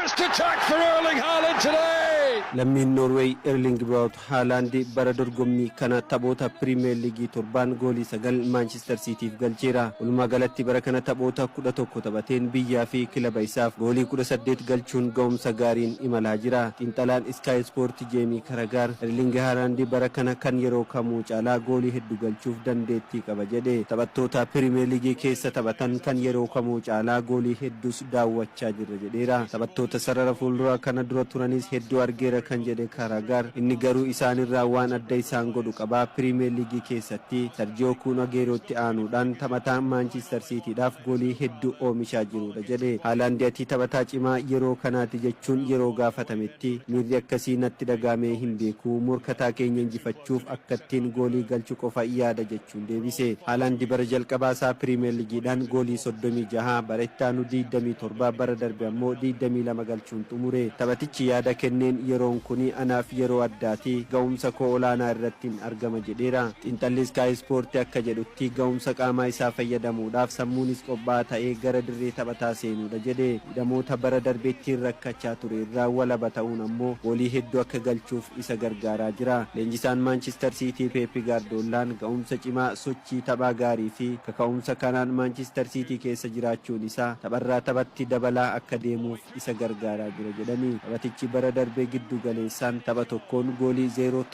First attack for Erling Haaland today! Lammiin Noorweey Erling Braut Haalaand bara dorgommii kana taphoota Piriimeer Liigii torbaan goolii 9 Maanchister Siitiif galcheera. Walumaa galatti bara kana taphoota 11 taphateen biyyaa fi kilaba isaaf goolii 18 galchuun ga'umsa gaariin imalaa jira. Xiinxalaan Sky Sport Jeemii Karagaar Erling Haalaand bara kana kan yeroo kamuu caalaa goolii hedduu galchuuf dandeettii qaba jedhe. Taphattoota Piriimeer Liigii keessa taphatan kan yeroo kamuu caalaa goolii hedduus daawwachaa jirra jedheera. Taphattoota sarara fuulduraa kana dura turanis hedduu argeera kan jedhe Karagaar, inni garuu isaanirraa waan adda isaan godhu qabaa. Piriimeer Liigii keessatti Sarjiyoo Kun Ageerootti aanuudhaan taphataa Maanchister Siitiidhaaf goolii hedduu oomishaa jirudha jedhe. Haalaandi ati taphataa cimaa yeroo kanaati jechuun yeroo gaafatametti, miirri akkasii natti dhagaamee hin beeku, morkataa keenya injifachuuf akkattiin goolii galchu qofa yaada jechuun deebise. Haalaandi bara jalqabaa isaa Piriimeer Liigiidhaan goolii 36, bara itti aanu 27, bara darbe ammoo 22 galchuun xumure. Taphatichi yaada kenneen, yeroon kuni anaaf yeroo addaati, ga'umsa koo olaanaa irratti argama jedheera. Xiinxalli Sky Sport akka jedhutti, ga'umsa qaamaa isaa fayyadamuudhaaf sammuunis qophaa'aa ta'ee gara dirree taphataa seenuudha jedhe. Hidhamoota bara darbeettiin rakkachaa ture irraa walaba ta'uun ammoo goolii hedduu akka galchuuf isa gargaaraa jira. Leenjisaan Maanchister Siitii Peepi Gaardoolaan ga'umsa cimaa, sochii taphaa gaarii fi kaka'umsa kanaan Maanchister Siitii keessa jiraachuun isaa tapharraa taphatti dabalaa akka deemuuf isa gargaaraa jira jedhani. Taphatichi bara darbee giddu galeessaan tapha tokkoon goolii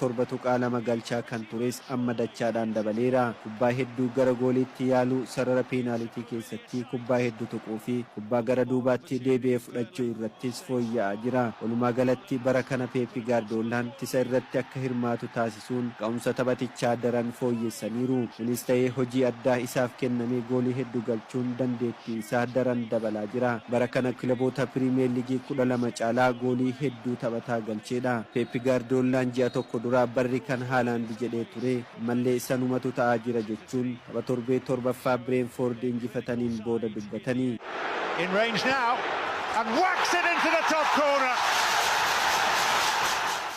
07.2 galchaa kan tures amma dachaadhaan dabaleera. Kubbaa hedduu gara gooliitti yaaluu, sarara peenaalitii keessatti kubbaa hedduu tuquu fi kubbaa gara duubaatti deebi'ee fudhachuu irrattis fooyya'aa jira. Walumaa galatti bara kana Peepi Gaardoolaan ittisa irratti akka hirmaatu taasisuun ga'umsa taphatichaa daran fooyyessaniiru. Kunis ta'ee hojii addaa isaaf kenname goolii hedduu galchuun dandeettii isaa daran dabalaa jira. Bara kana kilaboota Piriimeer Liigii 12 caalaa goolii hedduu taphataa galcheedha. Peepi Gaardoolaan ji'a tokko dura barri kan Haalaand jedhee ture, ammallee sanumatu ta'aa jira jechuun tapha torbee torbaffaa Bireenfoord injifataniin booda dubbatanii. In range now and whacks it into the top corner.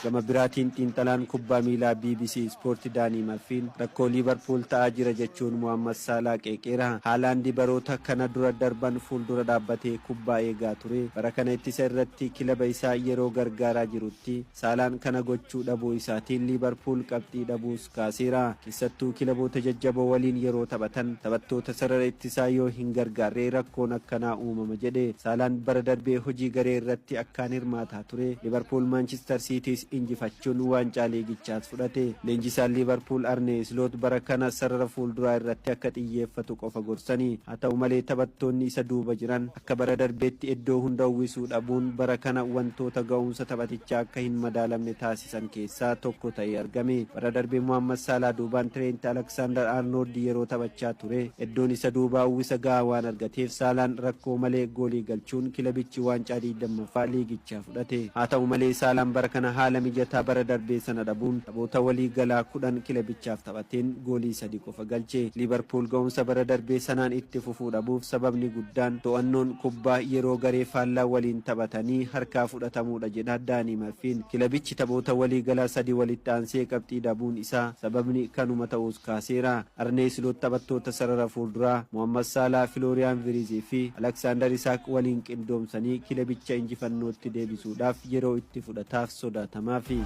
Gama biraatiin xiinxalaan kubbaa miilaa BBC Ispoorti Daanii Marfiin rakkoo Liivarpuul ta'aa jira jechuun Muhammad Saalaa qeeqeera. Haalaandi baroota kana dura darban fuuldura dhaabbatee kubbaa eegaa ture. Bara kana ittisa irratti kilaba isaa yeroo gargaaraa jirutti Saalaan kana gochuu dhabuu isaatiin Liivarpuul qabxii dhabuus kaaseera. Keessattuu kilaboota jajjaboo waliin yeroo taphatan taphattoota sarara ittisaa yoo hin gargaarre rakkoon akkanaa uumama jedhe. Saalaan bara darbee hojii garee irratti akkaan hirmaataa ture. Liivarpuul Maanchister Siitiis injifachuun waancaa liigichaas fudhate. Leenjisaan Liivarpuul Arnee Isloot bara kana sarara fuulduraa irratti akka xiyyeeffatu qofa gorsanii. Haa ta'u malee, taphattoonni isa duuba jiran akka bara darbeetti iddoo hunda uwwisuu dhabuun bara kana wantoota ga'umsa taphatichaa akka hin madaalamne taasisan keessaa tokko ta'ee argame. Bara darbee Muhammad Saalaa duubaan Tireent Aleksaandar Arnold yeroo taphachaa ture iddoon isa duubaa uwwisa ga'aa waan argateef Saalaan rakkoo malee goolii galchuun kilabichi waancaa 20ffaa liigichaa fudhate. Haa ta'u malee, Saalaan bara kana haala mijataa bara darbee sana dhabuun taphoota walii galaa 10 kilabichaaf taphateen goolii sadi qofa galche. Liivarpuul ga'umsa bara darbee sanaan itti fufuu dhabuuf sababni guddaan to'annoon kubbaa yeroo garee faallaa waliin taphatanii harkaa fudhatamuudha jedha Daanii Marfiin. Kilabichi taphoota walii galaa sadi walitti aansee qabxii dhabuun isaa sababni kanuma ta'uus kaaseera. Arnee Siloot taphattoota sarara fuulduraa Muhammad Saalaa, Filooriyaan Virizii fi Aleksaandar Isaak waliin qindoomsanii kilabicha injifannootti deebisuudhaaf yeroo itti fudhataaf sodaatamaafi.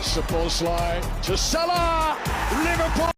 Szoboszlai to Salah. Liverpool.